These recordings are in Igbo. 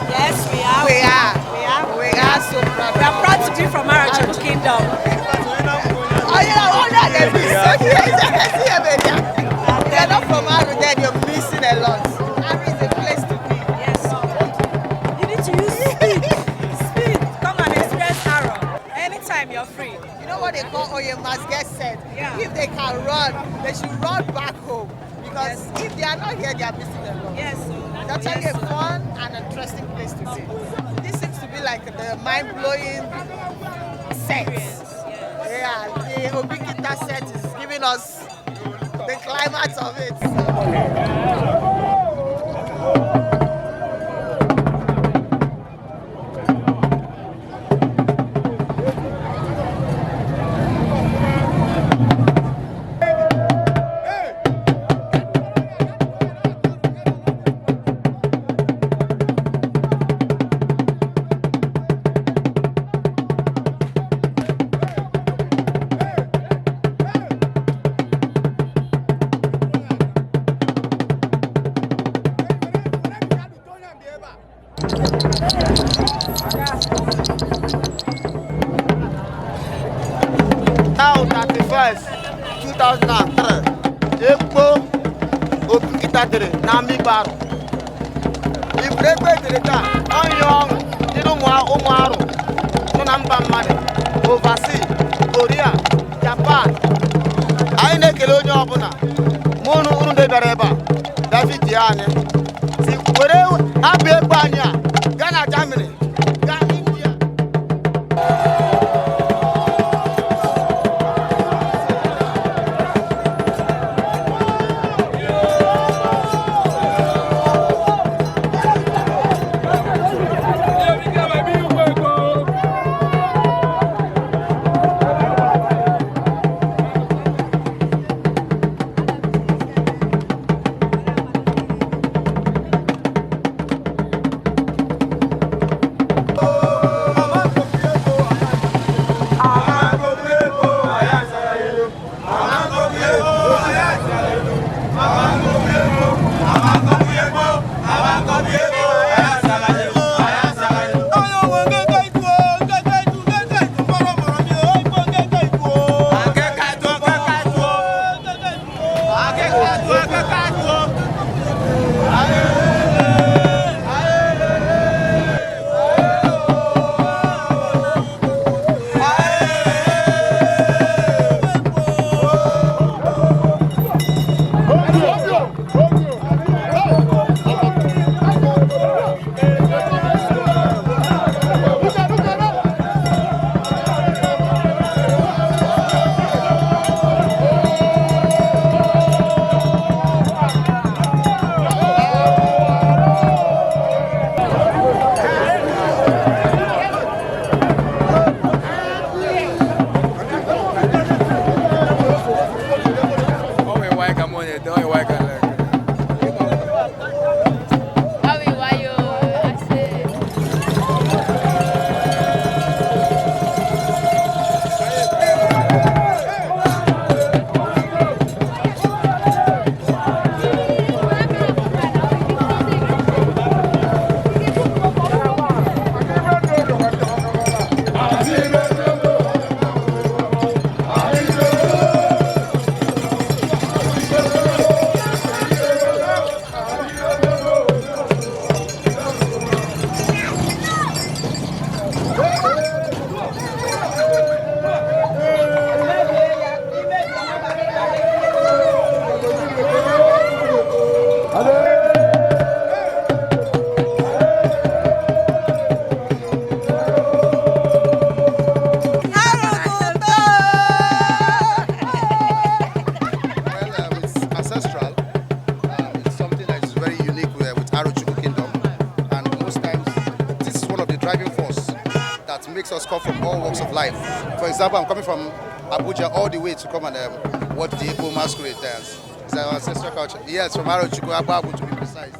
Yes, we are. We are. We are. We are so proud. We are proud to be from Arochukwu Kingdom. Oh, yeah, oh, yeah, they miss. They're not from Aru, then you're missing a lot. Aru is a place to be. Yes. You need to use speed. Speed. Come and experience Aro. Anytime you're free. You know what they call Oye must get set. Yeah. If they can run, they should run back home. Because Yes. if they are not here, they are missing a lot. Yes. So, It's actually yes, a fun and interesting place to be. This seems to be like the mind-blowing set. Experience. Yes. Yeah, the Obikita set is giving us the climax of it. So. Now 31st, 2003, Ekpo Obikita dịrị na Amịgbarụ. Ifuru egbe dịrị taa, ọnyị ọṅụ dịrị ụmụ arụ nọ na mba mmadụ, overseas, Korea, Japan. Anyị na-ekele onye ọbụla ma unu unu ndị bịara ebe a, David anyị si were abụ egbe anyị a gaa na Germany, gaa India. ancestors come from all walks of life. For example, I'm coming from Abuja all the way to come and watch the Igbo masquerade dance. It's our ancestral culture. Yes, from Arochukwu, Agbabu to be precise.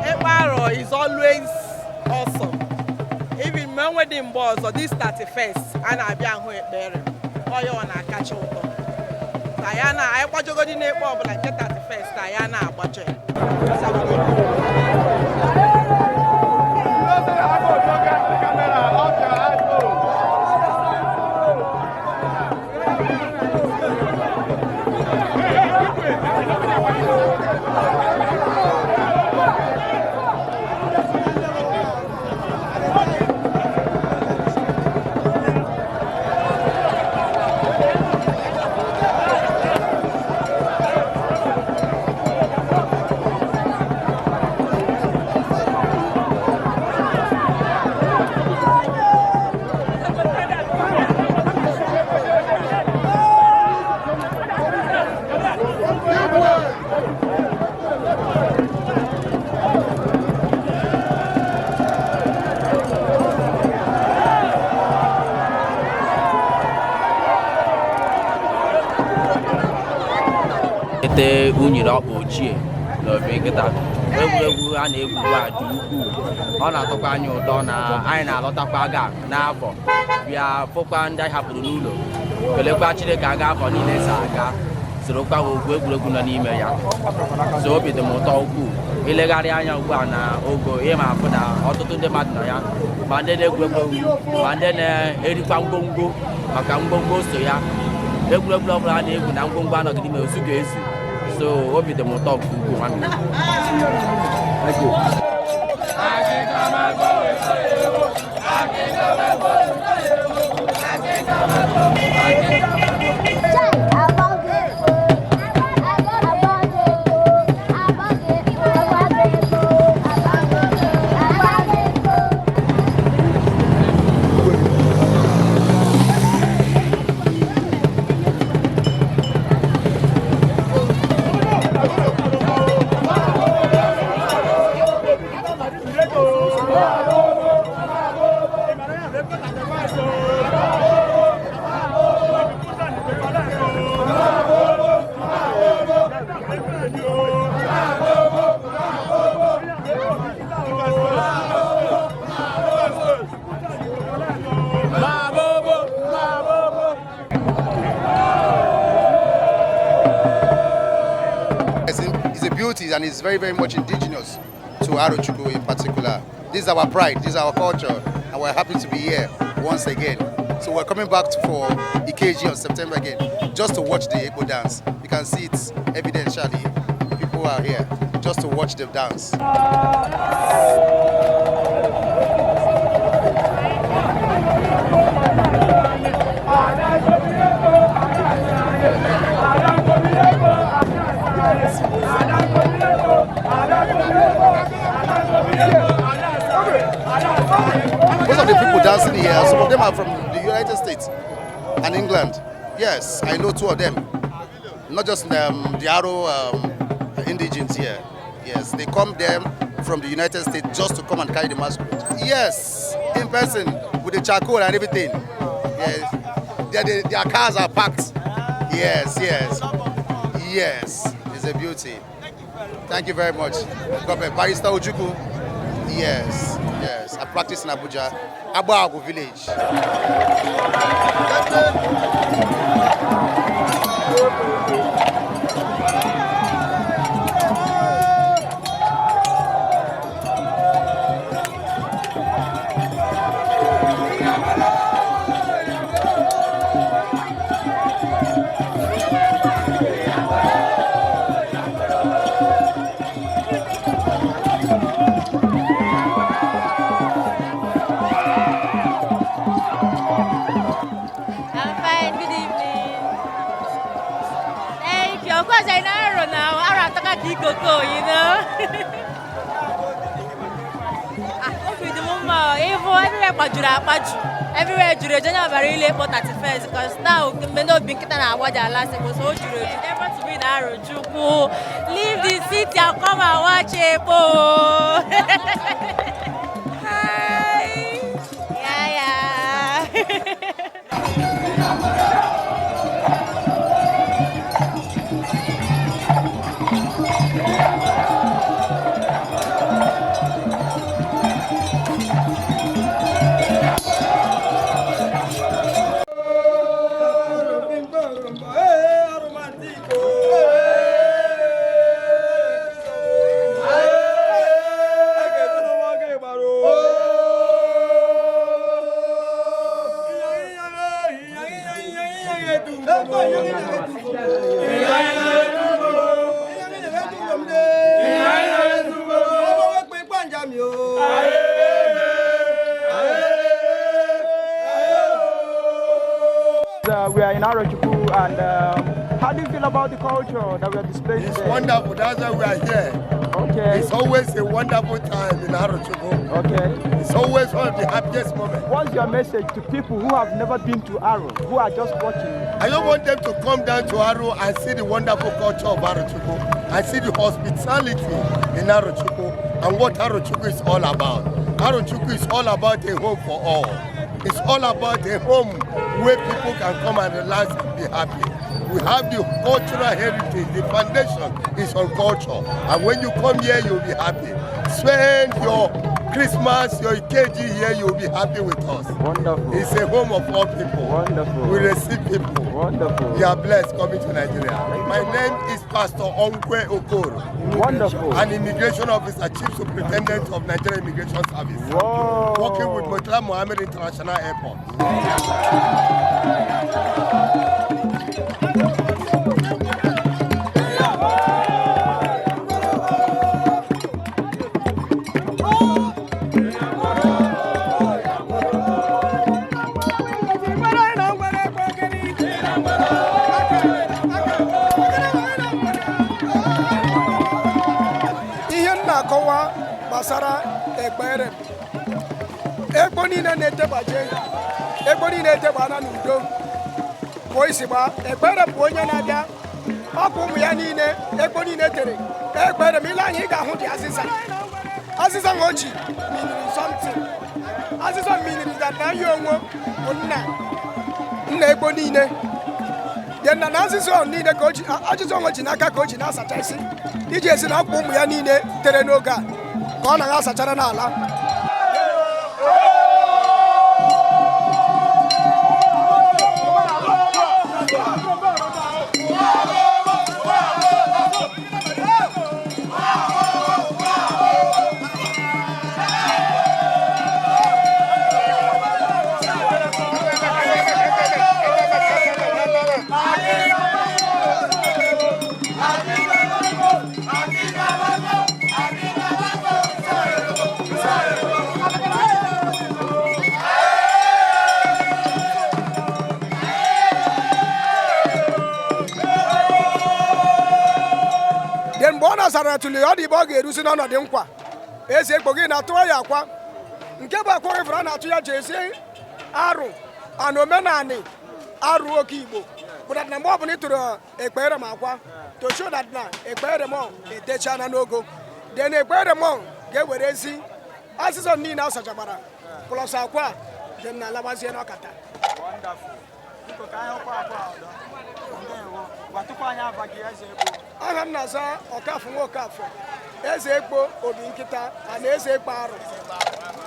Ekpo Aro is always awesome. Even mgbe enwe dị mgbe ọzọ, this 31st, a na-abịa ahụ ekpere. Ọya ọ na-akacha ụtọ. Ka ya na anyị gbajogodi n'ekpe ọbụla nke 31st, anyị na-agbajọ ya. Ete unyiri ọkpa ochie na obi nkịta. Egwuregwu a na-egwu ugbu a dị ukwuu. Ọ na-atọkwa anyị ụtọ na anyị na-alọtakwa aga n'afọ, bịa fụkwa ndị anyị hapụrụ n'ụlọ, kelekwa Chineke aga afọ niile si aga sorokwa ogwu egwuregwu nọ n'ime ya. So obi dị m ụtọ ukwuu. Ilegharị anya ugbu a na ogo ịma afụ na ọtụtụ ndị mmadụ nọ ya, ma ndị na-egwu egwuregwu, ma ndị na-erikwa ngwongwo, maka ngwongwo so ya. Egwuregwu ọbụla a na-egwu na ngwongwo anọgide ime ozu ga-ezu. So obi dị m ụtọ nke ukwuu, nwanne. Thank you. It's a beauty and it's very, very much indigenous to Arochukwu in particular. This is our pride, this is our culture, and we're happy to be here once again. So we're coming back for Ikeji on September again, just to watch the Ekpo dance. You can see it's evidentially, people are here just to watch the dance. Most of the people dancing here, some of them are from the United States and England. Yes, I know two of them. Not just the Aro indigenes here. Yes, they come there from the United States just to come and carry the masquerade. Yes, in person with the charcoal and everything. Yes, their cars are packed. Yes, yes, yes. It's a beauty. Thank you very much. God bless. Barrister Ojukwu. Yes, yes. I practice in Abuja, Abu village. Ịfụ everywhere kpajuru akpaju, everywhere juru eju. Onye ọbara ile ekpo 31st because now mgbe ndị obi nkịta na-agbaja ala sị so o juru eju. Never to be na Arochukwu. Leave the city and come and watch ekpo. Hi. Yeah, yeah. We are in Arochukwu, and how do you feel about the culture that we are displaying It's today? wonderful. That's why we are here. Okay. It's always a wonderful time in Arochukwu. Okay. It's always one of the happiest moments. What's your message to people who have never been to Aro, who are just watching? I don't want them to come down to Aro and see the wonderful culture of Arochukwu and see the hospitality in Arochukwu and what Arochukwu is all about. Arochukwu is all about a home for all. It's all about a home where people can come and relax and be happy. We have the cultural heritage. The foundation is on culture. And when you come here, you'll be happy. Spend your Christmas, your KG here, you'll be happy with us. Wonderful. It's a home of all people. Wonderful. We receive people. Wonderful. You are blessed coming to Nigeria. My name is Pastor Onkwe Okoro. Wonderful. An immigration officer, Chief Superintendent of Nigeria Immigration Service. Whoa. Working with Murtala Mohammed International Airport. Ihe m na-akọwa gbasara ekpere ekpo niile na-etegbaje ekpo niile etegbana n'udo bụ isi gba ekpere bụ onye na-abịa ọkụ ụmụ ya niile ekpo niile tere ekpere ma ile anya ị ga-ahụ dị azịza azịza na oji miniri something azịza miniri that na ya onwe bụ nna nna ekpo niile dị nna na azịza ọ niile ka o ji azịza onwe ji n'aka ka o ji na-asachasị iji esi na akwa ụmụ ya niile tere n'oge a ka ọ na asachara n'ala. Dị mgbe ọ na-asara tụli ọ dị ebe ọ ga-erusi n'ọnọdụ nkwa eze ekpo gị na-atụwa ya akwa nke bụ akwa gị fụrụ a na-atụ ya ji esi arụ ana omenanị arụ oke igbo bụ that na mgbe ọbụla ị tụrụ ekpere m akwa to show that na ekpere m etechana n'ogo then ekpere m ga-ewere ezi azịza niile a sachabara plus akwa dị na alabazie n'ọkata. Wonderful. Biko ka anyị hụkwa akwa ọzọ. Ndewo. Gwatụkwa anyị afa gị, eze ekpo. Aha m na-aza Ọkafọ nwa Ọkafọ, eze ekpo obi nkịta ana eze ekpo arụ.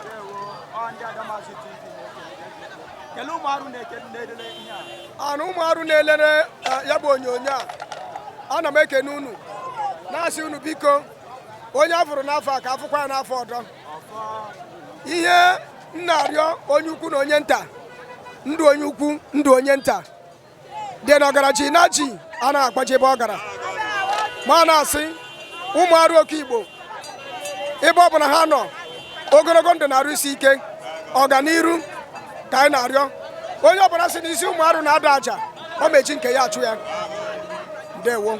Ndewo. Ọ ndị Adamazi TV na-ekele gị, eze ekpo. Kelee ụmụ arụ na-eke na-edele ihe a. Anụ ụmụ arụ na-elere ya bụ onyonyo a ana m ekene unu na-asị unu biko onye a fụrụ n'afọ a ka afụkwa ya n'afọ ọdọ ihe m na-arịọ onye ukwu na onye nta ndụ onye ukwu ndụ onye nta dị na ọgaraji na ji a na-agbaji ebe ọ gara ma a na-asị ụmụ arụ oke igbo ebe ọ bụla ha nọ ogologo ndụ na-arụ isi ike ọganiru ka anyị na-arịọ onye ọbụla si n'isi ụmụ arụ na-ada aja ọ mechi nke ya achụ ya. Ndewo.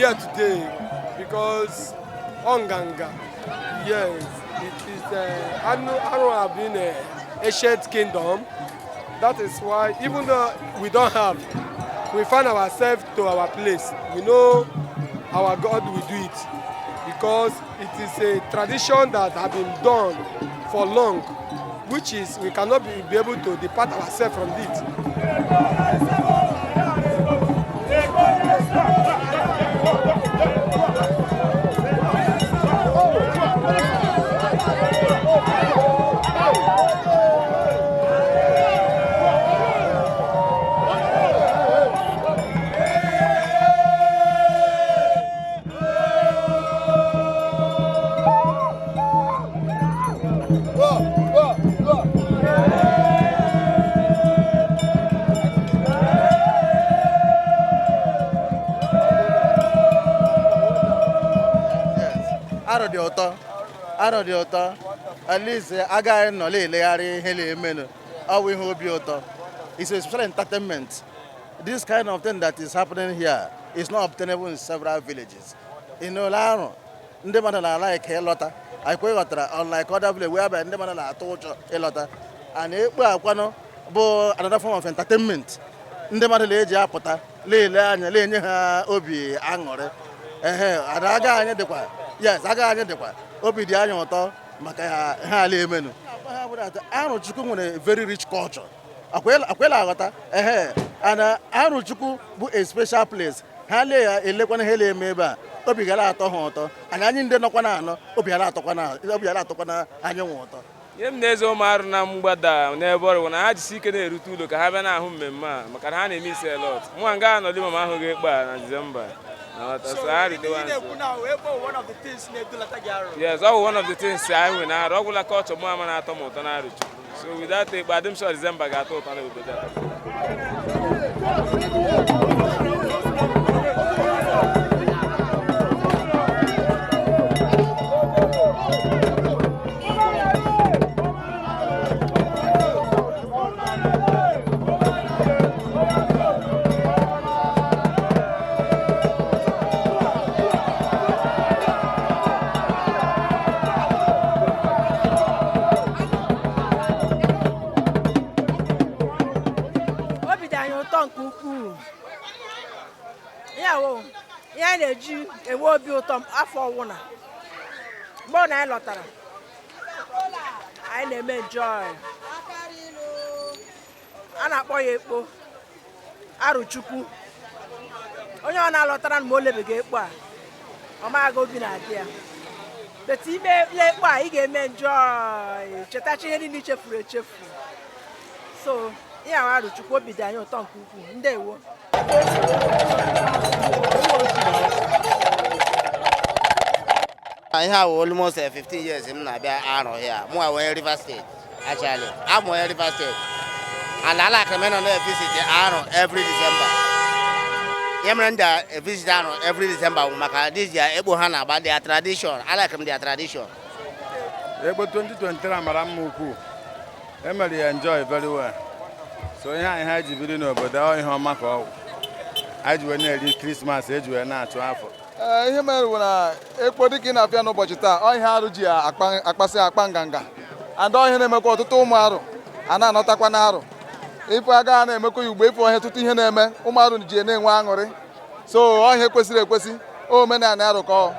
here today because Onganga, yes, it is Aro have been a ancient kingdom. That is why even though we don't have, we find ourselves to our place. We know our God will do it because it is a tradition that have been done for long, which is we cannot be able to depart ourselves from it. Arọ dị ụtọ, arọ dị ụtọ. At least agaghị nọ na-elegharị ihe na-emenụ. Ọ bụ ihe obi ụtọ. It's a special entertainment. This kind of thing that is happening here is not obtainable in several villages. In Arụ, ndị mmadụ na-alike ịlọta. Akwa ịghọtara, unlike other village whereby ndị mmadụ na-atụ ụjọ ịlọta. And ekpo akwanụ bụ another form of entertainment. Ndị mmadụ na-eji apụta na-ele anya, na-enye ha obi aṅụrị. Ehe, ada aga anyị dịkwa, yes, aga anyị dịkwa, obi dị anyị ụtọ maka ha ala emenu. Ha bụ that Arụchukwu nwere very rich culture. Akwela aghọta, ehe, and Arụchukwu bụ a special place. Ha lee ya elekwana ihe na-eme ebe a, obi gara atọ ha ụtọ. Anyị ndị nọkwa na anọ, obi gara atọkwana anyị nwe ụtọ. Ihe m na-eze ụmụ Arụ na mgbada n'ebe ọrụ bụ na ha jisi ike na-erute ụlọ ka ha bịa na-ahụ mmemme a, maka na ha na-eme isi a lot. Mụnwa nga anọdị ma m ahụghị ekpo a na Disemba na nghọta, so ha ritewa Ị nso. na-ekwu na ekpo one of the things na-edulata gị Arụ. Yes, ọ bụ one of the things anyị nwere na Arụ. Ọ gwụla culture mụ ama na-atọ m ụtọ na Arụchukwu. So without ekpo, adị m sure Disemba ga-atọ ụtọ n'obodo a. Obi dị anyị ụtọ nke ukwuu. Ya wụ ihe anyị na-eji enwe obi ụtọ afọ ọwụna. Mgbe ọ na anyị lọtara, anyị na-eme enjoy. A na-akpọ ya ekpo Arụchukwu. Onye ọ na-alọtara ma o lebeghị ekpo a, ọ maghị obi na-adị ya. But ime le ekpo a, ị ga-eme enjoy, chetacha ihe niile i chefuru echefu. So ihe ahụ Arụchukwu, obi dị anyị ụtọ nke ukwuu. Ndewo. Ihe a wụ almost 15 years m na-abịa Arụ here. Mụ onye Rivers State, actually. I'm onye Rivers State. And I like m nọ na-evisit Arụ every December. Ihe mere m ji visit Arụ every December bụ maka this year ekpo ha na-agba, their tradition. I like m their tradition. Ekpo 2023 mara mma ukwuu. Emere ya enjoy very well. So ihe anyị ha ji biri n'obodo, ọ ihe ọma ka ọ wụ. Anyị ji wee na-eri Christmas, eji wee na-achụ afọ. Ee, ihe mere bụ na ekpo dịka ị na-afịa n'ụbọchị taa, ọ ihe Arụ ji akpasị akpa nganga, and ọ ihe na-emekwa ọtụtụ ụmụ Arụ a na-anọtakwa n'Arụ. Ife agaghị na-emekwa ya ugbo, ife ọhịa ọtụtụ ihe na-eme ụmụ Arụ ji na-enwe aṅụrị. So ọ ihe kwesịrị ekwesị, o omenala Arụ ka ọ.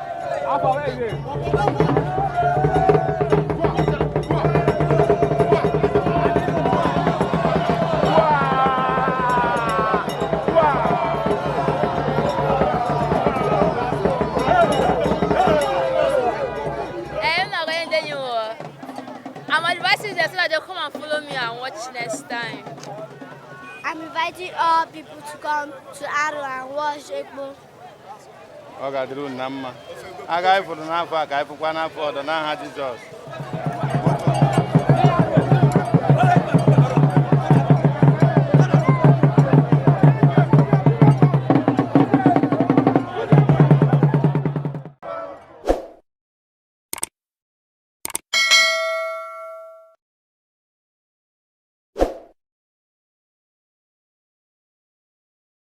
I'm not going anywhere. I'm advising them so that they'll come and follow me and watch next time. I'm inviting all people to come to Aro and watch Ekpo. Ọ ga-adịrị unu na mma. Aga anyị fụrụ n'afọ a ka anyị fụkwa n'afọ ọdọ n'aha Jizọs.